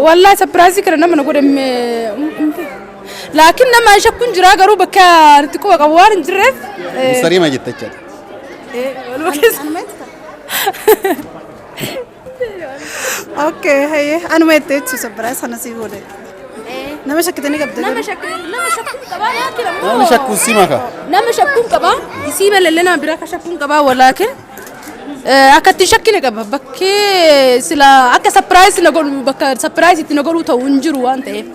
Wallahi surprise kana nama na godhe hin beeku. Laakiin nama shakkuun jira garuu bakka itti quba qabu waan hin jirreef. Mustariima jette jechaadha. Waluma keessa. Okay, hayyee anuma itti jechuun surprise kana sii godhe. Nama shakkitanii qabda Nama garuu. shakkuun nama shakkuun qabaa laakiin ammoo. Namni shakkuun si maka. Nama shakkuun qabaa isii malallee nama biraa ka shakkuun qabaa walaakin akka itti shakkine qaba bakkee sila akka surprise na godhu bakka surprise itti na godhu ta'u hin jiru waan ta'eef.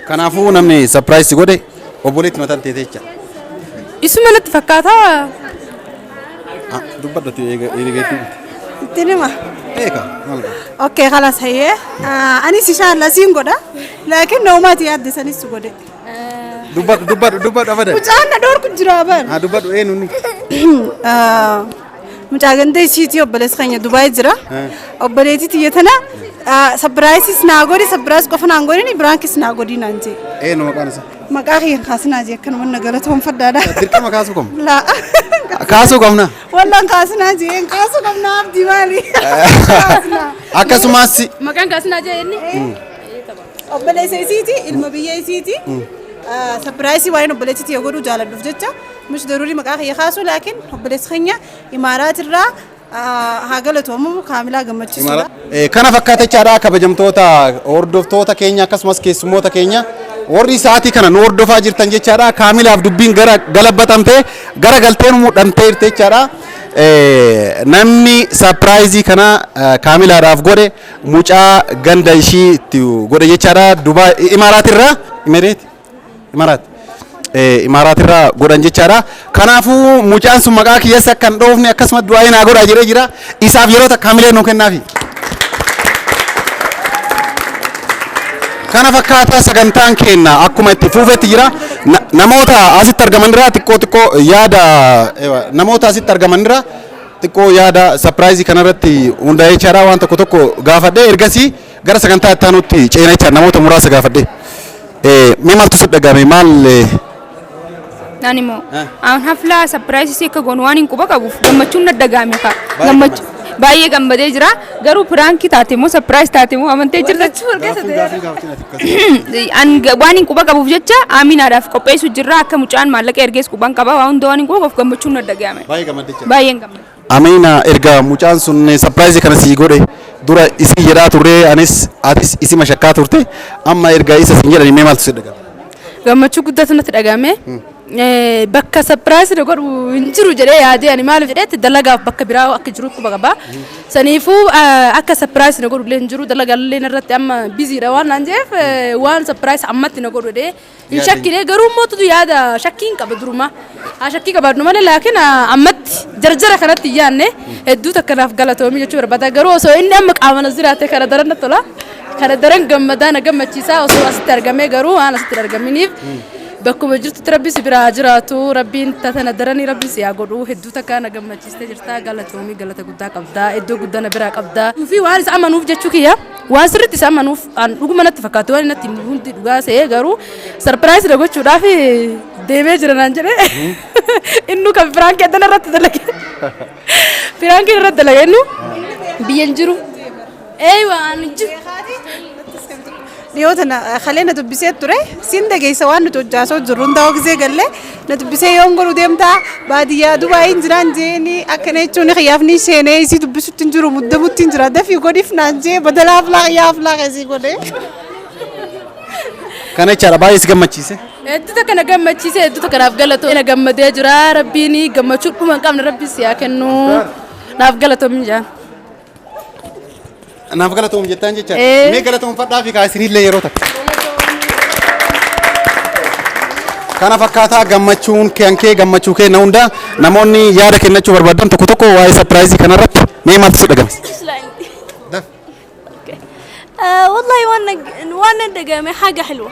Kanaafuu namni surprise si godhe obboleetti mataan teete jecha. Isuma natti fakkaataa. Ah, dubbadhati eega eegeetti. Ittiin hima. Eeka maal godha? Okay, خلاص hayyee. Anis inshallah siin godha. Laakiin naumaati yaadde sanis si godhe. Dubbadhu dubbadhu dubbadhu abadan. Mucaan na dhoorku jira bar. Haa dubbadhu eenyu inni? Mucaa ganda isiitii obboleessi keenya Dubaay jira. Obboleettii tiyya tana surprise naa godhi surprise qofa naan godhini biraankis naa godhi naan jee. Eenyu maqaan isaa? Maqaa kiyya kaasinaa jee akkanuma na galatoonfadhaadha. Dirqama kaasuu qabna. Laa. Kaasuu qabna. Wallaan kaasinaa jee kaasuu qabna abdii maali? Kaasinaa. Akkasumas Maqaan kaasinaa jee inni. Obboleessa isiiti ilma biyya isiiti. Surprise waa'een obboleettii tiyya godhuu jaaladhuuf jecha مش ضروري maqaa kiyya kaasu laakiin obboleessi keenya Imaaraatirraa haa galatoomu kaamilaa gammachiisuudha. Kana fakkaata jechaadha kabajamtoota hordoftoota keenya akkasumas keessummoota keenya warri sa'aatii kana nu hordofaa jirtan jechaadha. Kaamilaaf dubbiin gara galabbatamtee gara galteen mudhamtee jirti jechaadha. Namni surprise kana kaamilaadhaaf godhe mucaa ganda ishii itti godhe jechaadha. Dubaay Imaaraatirraa Imereeti Imaaraat Imaaraatirraa godhan jechaadha. Kanaafuu mucaan sun maqaa kiyyas akka hin dhoofne akkasumas du'aa naa godhaa jedhee jira. Isaaf yeroo takka hamilee nuu kennaafi. Kana fakkaata sagantaan keenya akkuma itti fufetti jira. Namoota asitti argaman irraa xiqqoo xiqqoo yaada namoota asitti argaman irraa xiqqoo yaada surprise kanarratti hundaa'ee jechaadha waan tokko tokko gaafadhee ergasii gara sagantaa itti aanutti ceena jechaadha namoota muraasa gaafadhee. Mee maaltu sitti dhagahame maal Naan immoo aan haflaa surprise akka goonu waan hin quba qabuuf gammachuun na dhagahame ka. Gammachuu baay'ee gammadee jira. Garuu prank taate immoo surprise taate immoo amantee jirta. An waan hin quba qabuuf jecha Aminaadhaaf qopheessu jirra akka mucaan maallaqa ergees quban qaba waan hunda waan hin quba qabuuf gammachuun na dhagahame. Baay'ee gammadde jechaadha. Baay'een gammade. Amina erga mucaan sun surprise kana sii godhe dura isii jedhaa turre anis atis isima shakkaa turte amma erga isa siin jedhani mee maaltu si dhagahame? Gammachuu guddaatu natti dhagahame. Bakka surprise na godhu hin jiru jedhee yaadee ani maaliif jedheetti dalagaaf bakka biraa akka jiru quba qaba. Saniifuu akka surprise na godhu illee hin jiru dalagaa illee irratti amma busy dha waan naan jeef waan surprise ammatti na godhu jedhee hin shakkine garuu mootutu yaada shakkiin qaba duruma. Haa shakkii qabaadhu malee laakiin ammatti jarjara kanatti hin yaadne hedduu takka naaf galatoomii jechuu barbaada garuu osoo inni amma qaama na jiraate kana daran na tola. Kana daran gammadaa na gammachiisaa osoo asitti argamee garuu waan asitti hin argaminiif bakkuma jirtutti rabbi si biraa jiraatu rabbiin tatana daranii rabbi si haa godhu hedduu takka na gammachiistee jirta galatoomii galata guddaa qabdaa iddoo guddaa na biraa qabdaa. Fi waan isa amanuuf jechuu kiyya waan sirriitti isa amanuuf an dhuguma natti fakkaatu waan natti hundi dhugaa se'ee garuu surprise na gochuudhaaf deemee jira naan jedhee innu kan prank addana irratti dalage prank irratti dalage innu biyya hin jiru. Eeywa ani jiru. Dhiyoo tana kalee na dubbisee ture siin dhageessa waan nuti hojjaasoo jirru hundaa gisee gallee na dubbisee yoon godhu deemtaa baadiyyaa Dubaayin jiraan jeeni akkana jechuun kiyyaaf ni seenee isii dubbisutti hin jiru muddamutti hin jira dafii godhiif naan jee badalaaf laa kiyyaaf laa isii godhe. Kana jechaadha baay'ee si gammachiise. Hedduu takka na gammachiise hedduu takka naaf galatoo na gammadee jira rabbiin gammachuu dhuma hin qabne rabbi si haa kennu naaf galatoomi jaan. Naaf galatoom jettaan jechaadha. Ee. Mee galatoomfadhaa fi kaasinillee yeroo takka. Kana fakkaataa gammachuun kan kee gammachuu kenna hunda namoonni yaada kennachuu barbaadan tokko tokko waa'ee surprise kanarratti mee maaltu si dhagame? Daf. آه والله وانا وانا دقامي حاجة حلوة.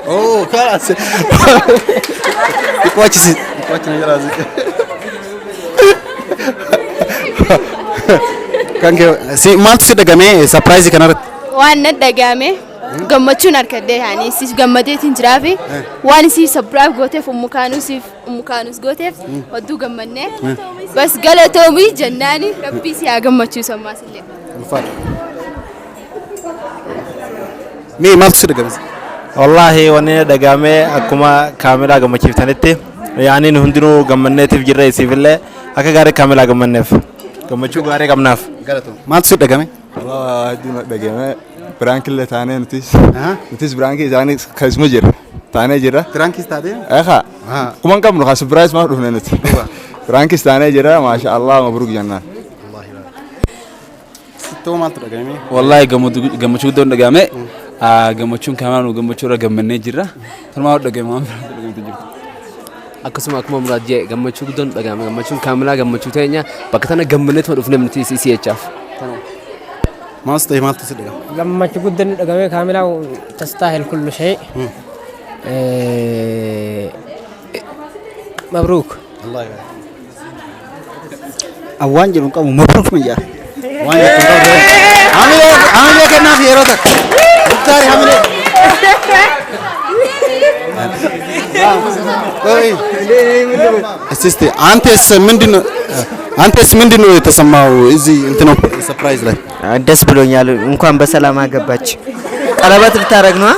Oh, kaas. Xiqqoo achi si xiqqoo achi na jalaa siqe. Kan kee si maaltu si dhagame surprise kanarratti? Waan na dhagahame gammachuun harkadhee yaani siif gammadeetiin jiraafi waan isii surprise gooteef ummu kaanuus gooteef hedduu gammannee bas galatoomii jennaani rabbii si haa gammachiisu ammaas illee. Ulfaadha. Mee maaltu si dhagame? Wallaahi wanni na dhagahame akkuma kaamilaa gammachiiftanitti yaani nu hundinuu gammanneetiif jirra isiifillee akka gaarii kaamilaa gammanneef gammachuu gaarii qabnaaf. Maaltu si dhagame? Wallah hedduu na dhagahame. Pirankillee taanee nutis. Nutis pirankii isaanii keessuma jirra. Taanee jirra. Pirankis taatee? Eegaa. Kuma hin qabnu kaa surprise maaf dhufne nuti. Pirankis taanee jirra maasha Allah mabruuk jennaan. Sittoo maaltu dhagahame? Wallahi gammachuu guddoon dhagahame. Gammachuun kamaa nu gammachuu irra gammannee jirra. Tanumaa dhagahame waan biraa dhagahamte jirtu. Akkasuma akkuma Muraad jee gammachuu guddoon dhagahame gammachuun kaamilaa gammachuu teenya bakka tana gammanneetuma dhufne nuti isii jechaaf. Maas ta'e maaltu si dhagahame? Gammachuu guddaan dhagahame kaamilaa تستاهل كل شيء. مبروك. الله يبارك. Awwaan jedhu qabu mabruuk ma jaa. Waan jettu hin qabdu. Hamilee hamilee kennaaf yeroo takka. Muktaari hamilee. እስቲ እስቲ አንተስ ምንድን ነው አንተስ ምንድን ነው የተሰማው እዚህ እንትን surprise ላይ? ደስ ብሎኛል። እንኳን በሰላም አገባች። ቀለበት ልታረግ ነው?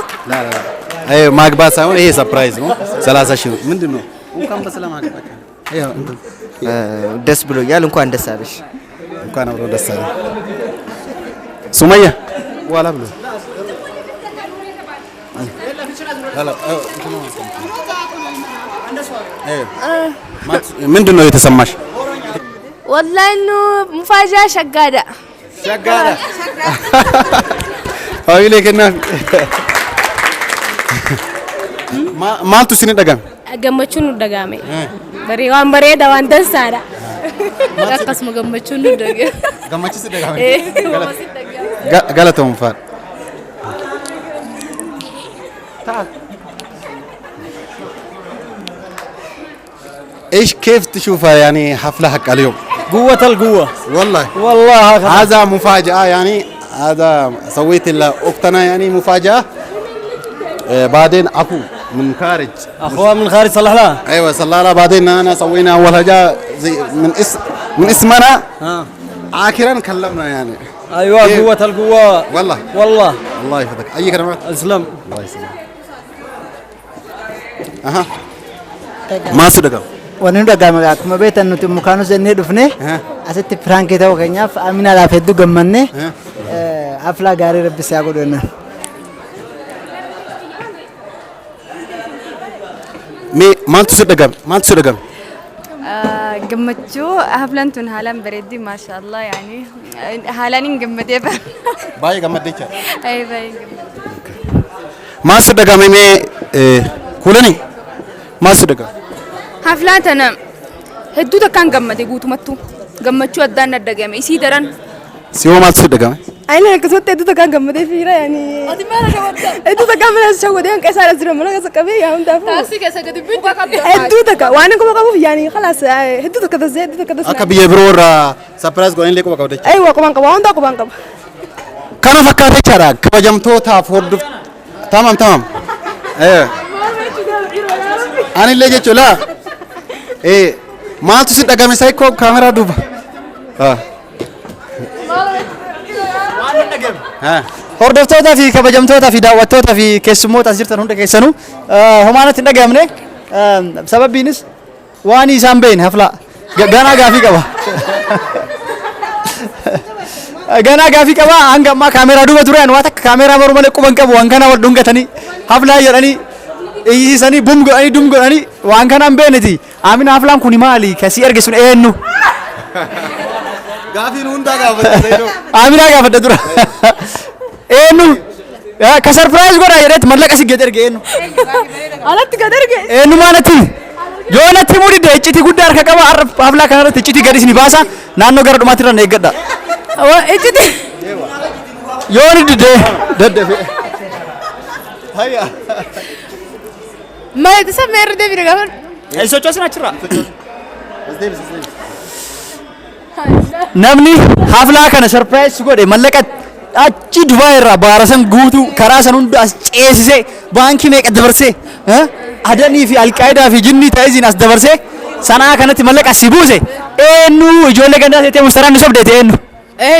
አይ ማግባት ሳይሆን ይሄ surprise ነው። 30 ሺህ ምንድን ነው? እንኳን በሰላም አገባች። ደስ ብሎኛል። እንኳን ደስ አለሽ። እንኳን አብሮ ደስ አለ። ሱመያ ዋላ ብሎ ምንድን ነው የተሰማሽ? والله انه مفاجأة شقادة شقادة Hamilee kennaaf. Maaltu isin dhagame? Gammachuun nu dhagame. Waan bareeda waan dansaadha. Akkasuma gammachuun nu dhagame. Gammachiisi dhagame. Galatoomfaadha. ايش كيف تشوفها يعني حفلة حق اليوم؟ قوة القوة والله والله هذا مفاجأة يعني هذا سويت لأختنا يعني مفاجأة. بعدين أخو من خارج أخوها من خارج صلح لها أيوة صلح لها. بعدين أنا سوينا أول حاجة زي من اسم من اسمنا آخرا كلمنا يعني. أيوة قوة القوة والله والله الله يحفظك. أي كلمات؟ أسلم الله يسلمك. أها ما صدقوا Wanni nu dhagahame akkuma beektan nuti mukaanus jennee dhufne asitti pirankii ta'uu keenyaaf Aminaadhaaf hedduu gammanne haflaa gaarii rabbi si haa godhu jennaan. Mee maaltu si dhagahame? Maaltu si dhagahame? Gammachuu haflaan tun haalaan bareeddi maashaallah yaani haalaan hin gammadee bara. Baay'ee gammadde jechaadha. Ay baay'ee gammadde. Maal si dhagahame mee kuulanii? Maal si dhagahame? Haflaan tana hedduu takkaan gammade guutumattuu gammachuu addaan dhagahame isii daran. Si hoo maaltu si dhagahame? Ayina akkasumatti hedduu takkaan gammadee fiira yaani. Hedduu takkaan mana shawwadee hanqa isaa jira mana keessa qabee yaa hundaafuu. Taasii keessa gadi bitti. Hedduu takka waan quba qabuuf yaani khalaas hedduu takka tasee hedduu takka tasee. Akka biyya biroo irraa surprise godhanii illee quba qabda jechuudha. Aywa qubaan qaba waan hundaa qubaan qaba. Kana fakkaata jechaadha kabajamtootaaf hordof tamam tamam. Anillee jechuudha. Maaltu si dhagame saayikoo kaameraa duuba? Hordoftootaa fi kabajamtootaa fi daawwattootaa fi keessummoota as jirtan hunda keessanuu homaanatti hin dhagahamne sababbiinis waan isaan beekne haflaa ganaa gaafii qaba. Ganaa gaafii qaba hanga ammaa kaameraa duuba ture waan takka kaameraa baruu malee quban qabu waan kana wal dhungatanii haflaa jedhanii iyyisanii bum godhanii dum godhanii waan kana hin beekneti. Amina haflaan kun maali? Kasii erge sun eenyu? Gaafiin hundaa gaafadha. Amina gaafadha dura. Eenyu? Ka surprise godhaa jedheet mallaqa si gad erge eenyu? Alatti gad erge. Eenyu maalatti? Yoo natti himuu didde iccitii guddaa harka qaba haflaa kanarratti iccitii gadi isin baasa naannoo gara dhumaatti irra na eeggadha. Iccitii. Yoo ni didde daddafe. Hayya. Maal itti sabee irra deebiin gaafa. Sochoosin achirraa. Namni haflaa kana surprise godhe mallaqa achi Dubaay irraa baara san guutuu karaa san hunda as ceesisee baankii meeqa dabarsee adanii fi alqaayidaa fi jinnii ta'ee as dabarsee sanaa kanatti mallaqa si buuse eenyu ijoollee gandaa seetee mustaraan ni sobdeete eenyu.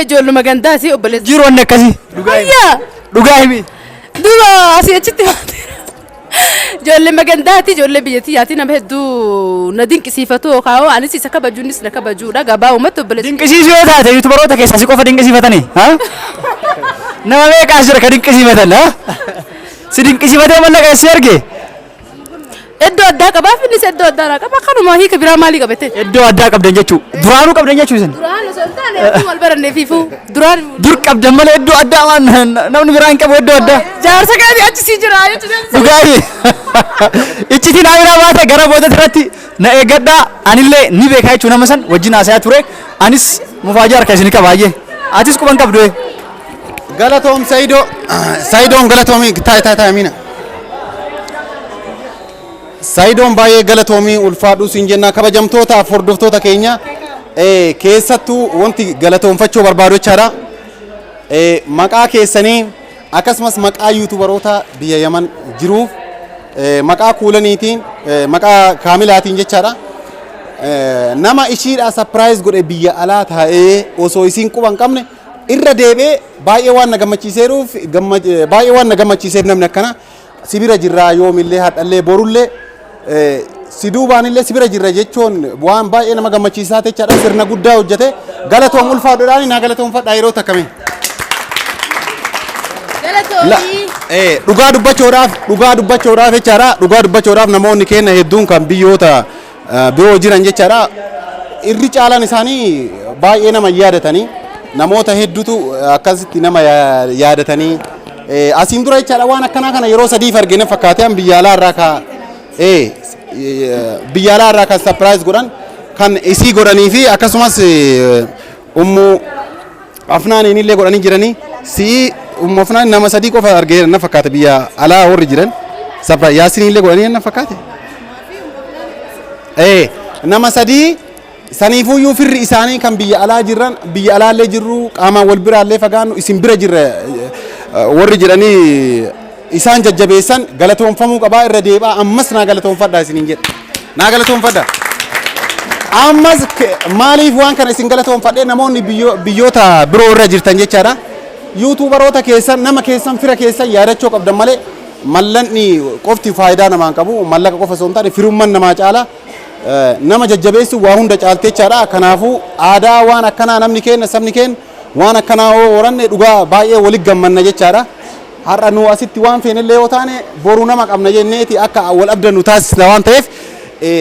Ijoolluma gandaati obboleessa. Jiru wanni akkasii. Ayyaa. Dhugaa himi. Duuba asii achitti ijoollee magandaati, ijoollee biyya tiyyaati, nama hedduu na dinqisiifatu yookaan anis isa kabajuunis na kabajuudha gabaabumatti obboleessa. Dinqisiisuu yoo taate YouTuberoota keessaa si qofa dinqisiifatanii? Ha? Nama meeqa as jira ka dinqisiifatan? Ha? Si dinqisiifatee mallaqa si erge? Iddoo addaa qabaaf, innis iddoo addaa qaba, kanuma hiika biraa maalii qabate? Iddoo addaa qabdan jechuu. Duraanuu qabdan jechuu isin. Duraan osoo hin taane hedduu wal baranneefiifuu duraan. Dur qabdan malee iddoo addaa waan namni biraa hin qabu iddoo addaa. Jaarsa keetii achi sii jira jechuudha. Dhugaatii. Iccitiin Aaminaa baate gara boodatti irratti na eeggadhaa, anillee ni beekaa jechuu, nama san wajjin haasayaa ture, anis mufaajaa harka isin qaba baay'ee. Atis quban qabdu. Galatoom Saidoo. Saidoon galatoomii, taa'e taa'e taa'e Amina. Saidoon baay'ee galatoomii, ulfaadhuu siin jenna. Kabajamtootaaf hordoftoota keenya, keessattuu wanti galatoonfachuu barbaadu jechaadha. Maqaa keessanii akkasumas maqaa YouTuberoota biyya Yaman jiruuf, maqaa kuulaniitiin, maqaa kaamilaatiin jechaadha. Nama ishiidhaa surprise godhe biyya alaa taa'ee osoo isiin quba hin qabne irra deebi'ee baay'ee waan na gammachiiseeruuf, baay'ee waan na gammachiiseef, namni akkana si bira jirraa, yoomillee, hadhallee, borullee si duubaanillee si bira jirra jechuun waan baay'ee nama gammachiisaa jechaadha. Sirna guddaa hojjete, galatoom, ulfaadhuudhaan naa galatoomfadhaa yeroo takkamee. Galatoomii. Dhugaa dubbachuudhaaf jechaadha, dhugaa dubbachuudhaaf namoonni keenya hedduun kan biyyoota biroo jiran jechaadha, irri caalaan isaanii baay'ee nama yaadatanii, namoota hedduutu akkasitti nama yaadatanii asiin dura jechaadha. Waan akkanaa kana yeroo sadiif argine fakkaatee an biyya alaa irraa ka biyya alaa irraa kan surprise godhan, kan isii godhanii fi akkasumas ummu Afnaaniin illee godhanii jiranii. Si'ii, ummu Afnaan, nama sadii qofa argee na fakkaate biyya alaa warri jiran surprise. Yaasiniin illee godhanii na fakkaate. Nama sadii saniifuyyuu firri isaanii kan biyya alaa jiran, biyya alaallee jirru, qaamaan wal biraallee fagaannu, isin bira jirra warri jedhanii isaan jajjabeessan galatoonfamuu qabaa. Irra deebi'aa ammas naa galatoonfadhaa isiniin jedha, naa galatoonfadhaa. Ammas maaliif waan kana isin galatoonfadhee? Namoonni biyyoota biroo irra jirtan jechaadha. YouTuberoota keessan, nama keessan, fira keessan yaadachuu qabdan malee mallaqni qofti faayidaa namaan qabu. Mallaqa qofa osoo hin taane firummaan namaa caala. Nama jajjabeessu waa hunda caalte jechaadha. Kanaafuu aadaa waan akkanaa namni keenya, sabni keenya waan akkanaa yoo horanne dhugaa baay'ee walitti gammanna jechaadha. Har'a nu asitti waan feenellee yoo taane boru nama qabna jenneeti akka wal abdannu taasisna waan ta'eef,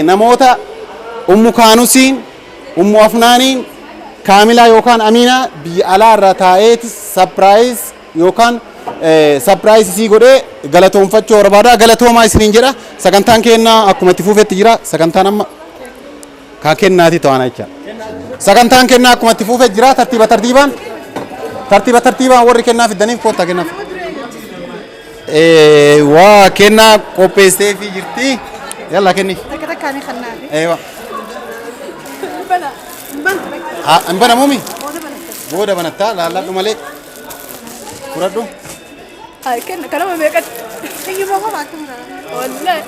namoota Ummu Kaanusiin, Ummu Afnaaniin, Kaamilaa yookaan Amiinaa biyya alaa irraa taa'eeti surprise yookaan surprise isii godhee galatoonfachuu barbaada. Galatoomaa isiniin jedha. Sagantaan kennaa akkuma itti fufetti jira. Sagantaan amma kan kennaati ta'an jecha. Sagantaan kennaa akkuma itti fufee jira. Tartiiba tartiibaan, tartiiba tartiibaan warri kennaa fidaniif koottaa kennaaf. Waa kennaa qopheessiteefii jirti. Yalla, kenniif. Takka takkaan kannaafi. Eewa. Hin banamuumi? Booda banattaa, laalladhu malee. Fudhadhu. Ay, kenna kanama meeqatti? Iyyuma qofa akkuma. Wallahi.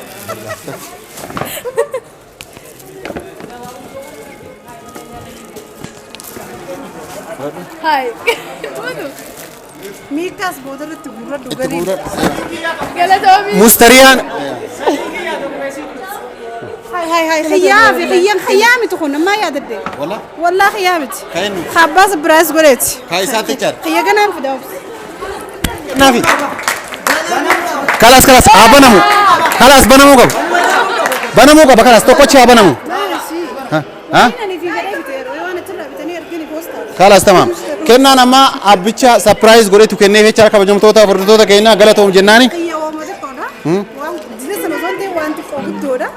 Hai. Waduh. Miikaas booda irratti guurradhu Itti gadi. guurradhu. Galatoomi. Mustariyaan. Hai hai hai, xiyyaa fi xiyyaan xiyyaa miti kun ammaa yaadadde. Walla? Wallaa xiyyaa miti. Kan eenyu? Abbaa surprise godheeti. Kaa isaatti jechaadha. Xiyya ganaan fida obsi. Naafi. Kalas kalas, haa banamu. Kalas, banamuu qaba. Banamuu qaba, kalas, tokkochi haa banamu. Ha? Ha? Ani fi jedhee bite yeroo waan achirraa bitanii argini poostaa. Kalas, tamam. Kennaan amma abbicha surprise godhetu kenneef jechaadha. Kabajamtoota hordoftoota keenyaa, galatoom jennaani. Xiyya waama xiqqoodha. Waan jila sana osoo hin ta'in waan xiqqoo guddoodha.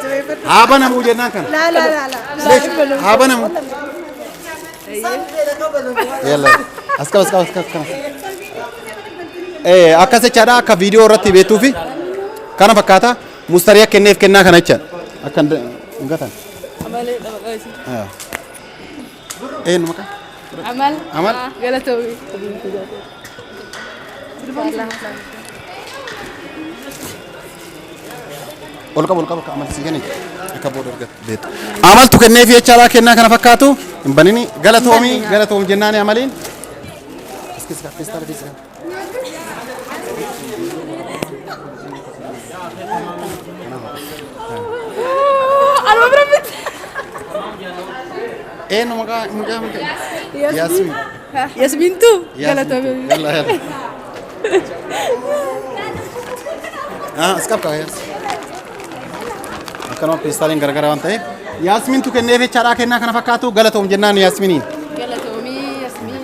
Jabeeffadhu. Haa banamuu jennaan kana. Laa laa laa laa. Haa banamu. Yalla. As qaba, as qaba, as qaba, as qaba. Akkas jechaadha, akka viidiyoo irratti beektuufi kana fakkaata. Mustariyaa kenneef kennaa kana jechaadha. Akka hin gatan. Amalee maqaa isii. Eenyu maqaa? Amal. Amal. Galatoomi. Ol qabu, ol qabu, akka amal sii kenni, akka booda argatu beektu. Amaltu kenneef jechaadha kennaa kana fakkaatu. Hin banini, galatoomii, galatoom jennaani amaliin. As keessa, feestaala keessa. Eenyu maqaa mucaa mucaa? Yaasmin. Yasmintu galatoomii. Yalla yalla. Ah, as qabka yaas. Akkanuma peestaaliin garagara waan ta'eef. Yaasmintu kenneef jechaadha kennaa kana fakkaatu galatoom jennaan Yaasminiin. Galatoomii Yasmin.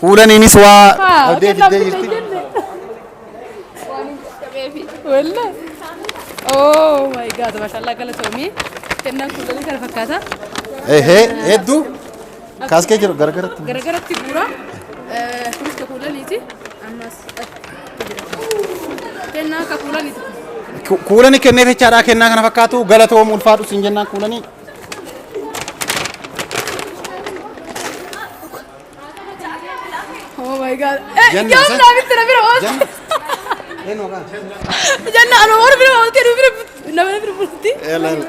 Kuulaniinis waa abdee fiddee jirti. Wallah. Oh my God, mashallah galatoomii. Kennaan kuulanii kana fakkaata. Ehee hedduu kaaskee jiru garagaratti. Garagaratti guura. Kunis ka kuulaniiti. Ammas kennaa ka kuulaniiti. Kuulani kenneef jechaadha kennaa kana fakkaatu galatoom ulfaadhu siin jennaan kuulanii. Oh my God. Eh, Janna, yoom sa- namitti na bira oolti. Janna. Eenyu maqaan? Janna anuma warra bira oolti nu bira nama bira bulti. Yalla yalla.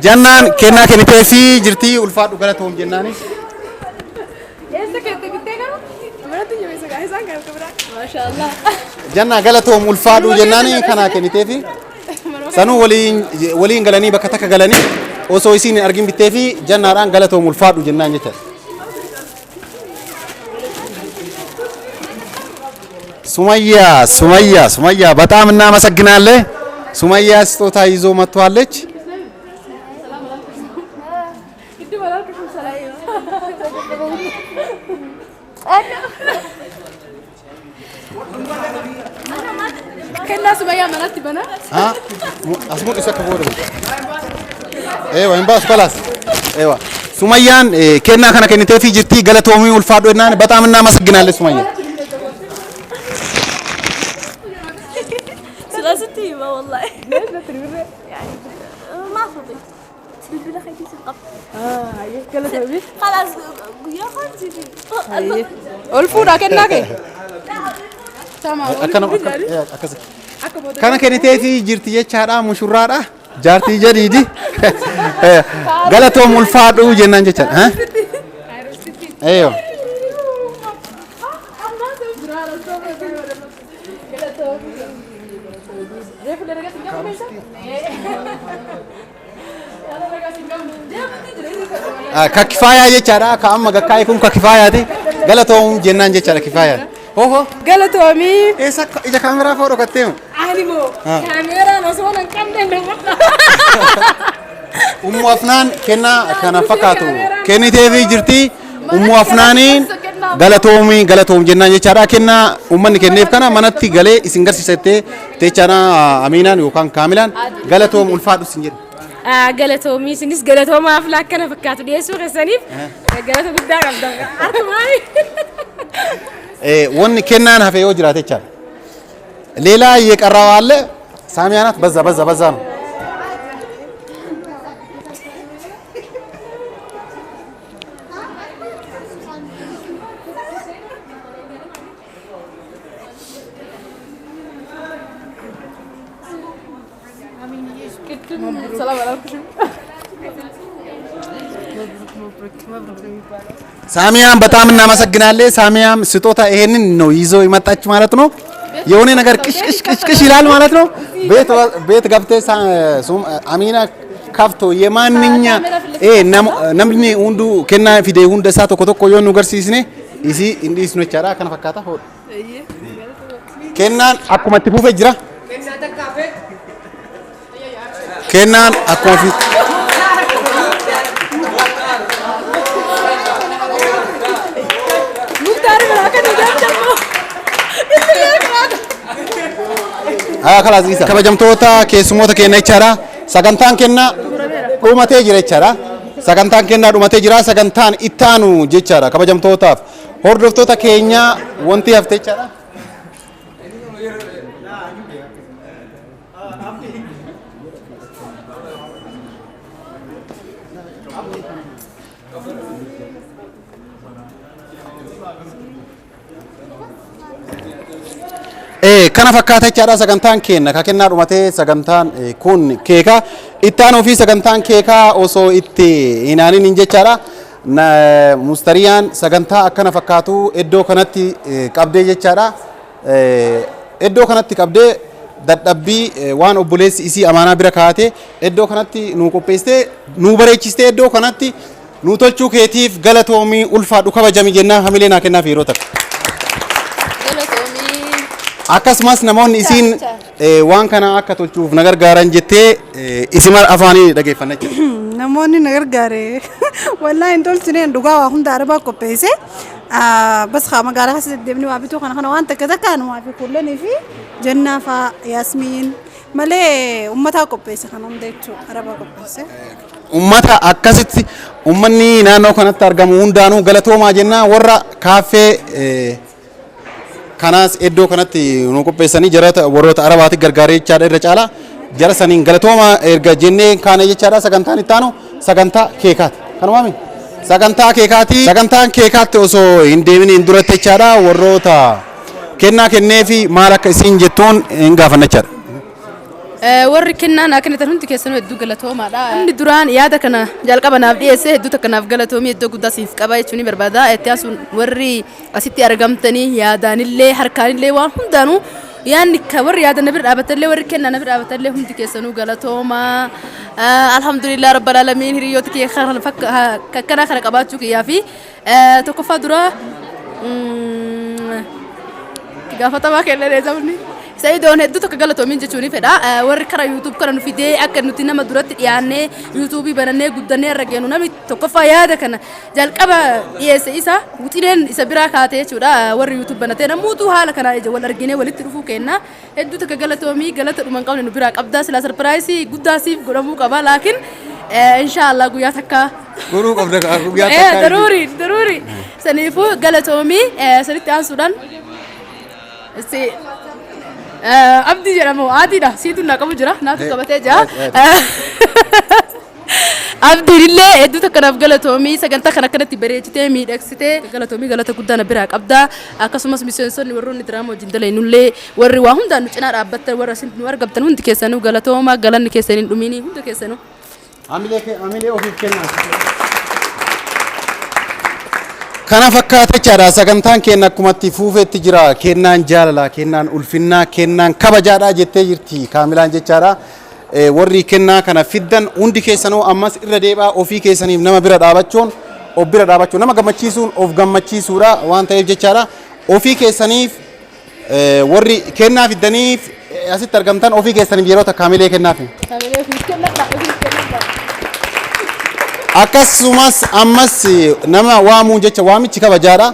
Jannaan kennaa kenniteefii jirti ulfaadhu galatoom jennaanis. Eessa keette bittee garuu? Manatti jabeessa gaa isaan kan bira. Mashallah. Jannaa galatoom ulfaadhu jennaani kana kenniteefi. Sanuu waliin waliin galanii bakka takka galanii osoo isiin hin argin bitteefi jannaadhaan galatoom ulfaadhu jennaan jechaadha. ሱመያ ሱመያ ሱመያ በጣም እናመሰግናለን። ሱመያ ስጦታ ይዞ መጥቷለች። Kennaa Sumayyaa manatti bana. As mul'isa akka booda. Eewa hin baasu kalaas. Eewa Sumayyaan kennaa kana kenniteefii jirti galatoomii ulfaadhu jennaan በጣም እናመሰግናለን ሱመያ። ثلاثة والله يعني ما فضيت بالله خيتي تنقف. Galatoomii. خلاص يا خالتي. Ol fuudhaa kennaa kee. Tama ol Akkana fuudhaa. akkas. Akka booda. Kana kenniteefii jirti jechaadha mushurraadha. Jaartii jadiidi. Galatoom ulfaadhu jennaan jechaadha. Eeyo. Ka kifaayaa jechaadha. Ka amma gakkaa'e kun ka kifaayaati. Galatoom jennaan jechaadha kifaayaa. Hoho. Galatoomii. Eessa ija kaameraa foo dhokatteemu? Ani moo kaameraan osoo hin qabne nama. Ummu Afnaan kennaa kana fakkaatu kenniteefii jirti. Ummu Afnaaniin galatoomii galatoom jennaan jechaadha. Kennaa uummanni kenneef kana manatti galee isin garsiisattee jechaadha Aminaan yookaan Kaamilaan galatoom ulfaadhu isin jedhu. Galatoomii isinis galatooma aflaa akkana fakkaatu dhiyeessuu keessaniif galata guddaa qabda. Harkumaani. Wanni kennaan hafe yoo jiraate jechaadha. ሌላ እየቀረበ አለ። ሳሚያ ናት። በዛ በዛ በዛ ነው። ሰላም አላልኩሽም። ሳሚያም በጣም እናመሰግናለን። ሳሚያም ስጦታ ይሄንን ነው ይዞ የመጣች ማለት ነው። የሆነ ነገር ቅሽ ቅሽ ቅሽ ቅሽ ይላል ማለት ነው። ቤት ቤት ገብተህ አሚና ከፍቶ የማንኛ namni hundu kennaa fide hunda isaa tokko tokko yoo nu garsiisne isii hin dhiisnu jechaadha. Kana fakkaata hodhu. Kennaan akkuma itti fufee jira. Kennaan akkuma fi Muktaar biraa kan ijaajjamu. Haa kalaas isa. Kabajamtoota keessummoota keenya jechaadha. Sagantaan kennaa dhumatee jira jechaadha. Sagantaan kennaa dhumatee jira. Sagantaan ittaanu jechaadha. Kabajamtootaaf hordoftoota keenya wanti hafte jechaadha. Kana fakkaata jechaadha sagantaan keenya ka kennaa dhumatee sagantaan kun keeka ittaanuu fi sagantaan keekaa osoo itti hin aanin hin jechaadha. Mustariyaan sagantaa akkana fakkaatu iddoo kanatti qabdee jechaadha. Iddoo kanatti qabdee Dadhabbii waan obboleessi isii amaanaa bira kaa'ate iddoo kanatti nuu qopheessitee, nuu bareechistee, iddoo kanatti nuu tolchuu keetiif galatoomii, ulfaadhu, kabajami jennaa hamilee naa kennaaf yeroo takka. Akkasumas namoonni isiin waan kana akka tolchuuf na gargaaran jettee isima afaanii dhageeffanna jechuudha. Namoonni na gargaare, wallaahi hin tolchineen, dhugaa waa hunda arabaa qopheesse. Bas haa magaalaa keessa deddeemnee waa bituu kana kana waan takka takkaan waa fi kullanii fi jannaa faa Yaasmiin malee ummataa qopheesse kana hunda jechuudha, arabaa qopheesse. Ummata akkasitti ummanni naannoo kanatti argamu hundaanuu galatoomaa jennaa. Warra kaaffee kanaas iddoo kanatti nu qopheessanii jarata warroota arabaatti gargaaree jechaadha. Irra caalaa jara saniin galatoomaa erga jennee kaane jechaadha. Sagantaan itti aanu sagantaa keekaati. Kanumaami sagantaa keekaati. Sagantaan keekaatti osoo hin deemin hin duratti jechaadha, warroota kennaa kenneefi maal akka isiin jettuun hin gaafanna jechaadha. Warri kennaa naa kennitan hundi keessanuu hedduu galatoomaadha. Namni duraan yaada kana jalqaba naaf dhiyeesse hedduu takka naaf galatoomii, iddoo guddaa siif qaba jechuun ni barbaada. Itti aansuun warri asitti argamtanii yaadaanillee harkaanillee waan hundaanuu yaadni warri yaada na bira dhaabatanillee, warri kennaa na bira dhaabatanillee hundi keessanuu galatoomaa. Alhamdulillah rabbil aalamiin, hiriyoota kiyya kana akkanaa kana qabaachuu kiyyaa fi tokkoffaa dura gaafatamaa kennee sabni Sa'idoon hedduu tokko galatoomiin jechuun ni fedha. Warri kara YouTube kana nu fidee akka nuti nama duratti dhiyaannee YouTubeii banannee guddannee irra geenu, namni tokkoffaa yaada kana jalqaba dhiyeesse isa, wixineen isa biraa kaate jechuudha. Warri YouTube banatee namuutu haala kana ija wal arginee walitti dhufuu kenna. Hedduu tokko galatoomii, galata dhuma hin qabne nu biraa qabdaa. Silaa surpriseii guddaa siif godhamuu qaba, laakiin inshaallah guyyaa takka. Godhuu qabda guyyaa takka. Daruuri daruuri. Saniifuu galatoomii. Sanitti aansuudhaan si Abdii jedhamu adiidha, siitu na qabu jira, naatu qabatee jira. Abdiin illee hedduu takka naaf galatoomii, sagantaa kana akkanatti bareechitee miidhagsitee galatoomii, galata guddaa na biraa qabda. Akkasumas miseensonni warroonni diraamaa wajjin dalaynullee, warri waa hundaan nu cinaa dhaabbattan, warra isin nu argamtan hundi keessanuu galatooma, galanni keessan hin dhuminii hunda keessanuu. Hamilee ofiif kennaa. Kana fakkaata jechaadha. Sagantaan keenya akkumatti fuufetti jira. Kennaan jaalalaa, kennaan ulfinnaa, kennaan kabajaadha jettee jirti Kaamilaan jechaadha. Warri kennaa kana fiddan hundi keessanuu ammas irra deebi'aa, ofii keessaniif nama bira dhaabachuun, of bira dhaabachuun, nama gammachiisuun of gammachiisuudha waan ta'eef jechaadha. Ofii keessaniif warri kennaa fiddaniif asitti argamtan ofii keessaniif yeroo takka hamilee kennaaf. Hamilee ofiif kennadha, ofiif kennadha. Akkasumas ammas nama waamuun jecha waamichi kabajaadha.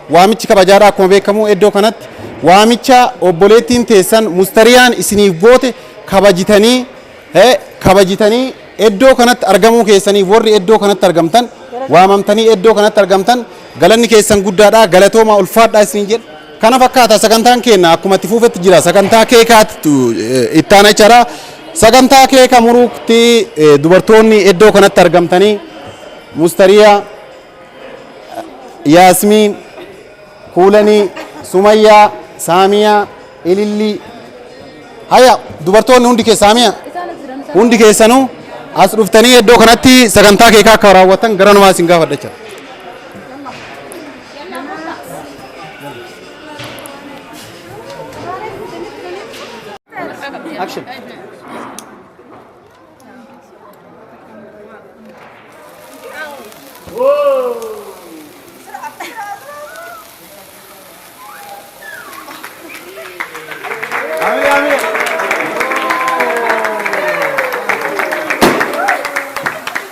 Waamichi kabajaadha. Akkuma beekamu iddoo kanatti waamicha obboleettiin teessan Mustariyaan isiniif goote kabajitanii, kabajitanii iddoo kanatti argamuu keessaniif, warri iddoo kanatti argamtan, waamamtanii iddoo kanatti argamtan, galanni keessan guddaadha, galatoomaa, ulfaadhaa isiniin jedha. Kana fakkaata, sagantaan keenya akkuma itti fuufetti jira. Sagantaa keekaatti itti aana jechaadha. Sagantaa keeka muruutti dubartoonni iddoo kanatti argamtanii Mustariyaa, Yaasmiin, Kuulanii, Sumayyaa, Saamiyaa, Ilillii. Haya, dubartoonni hundi keessa, Saamiyaa, hundi keessanuu as dhuftanii iddoo kanatti sagantaa keekaa akka raawwatan gara namaa isin gaafadha jechuudha. Action.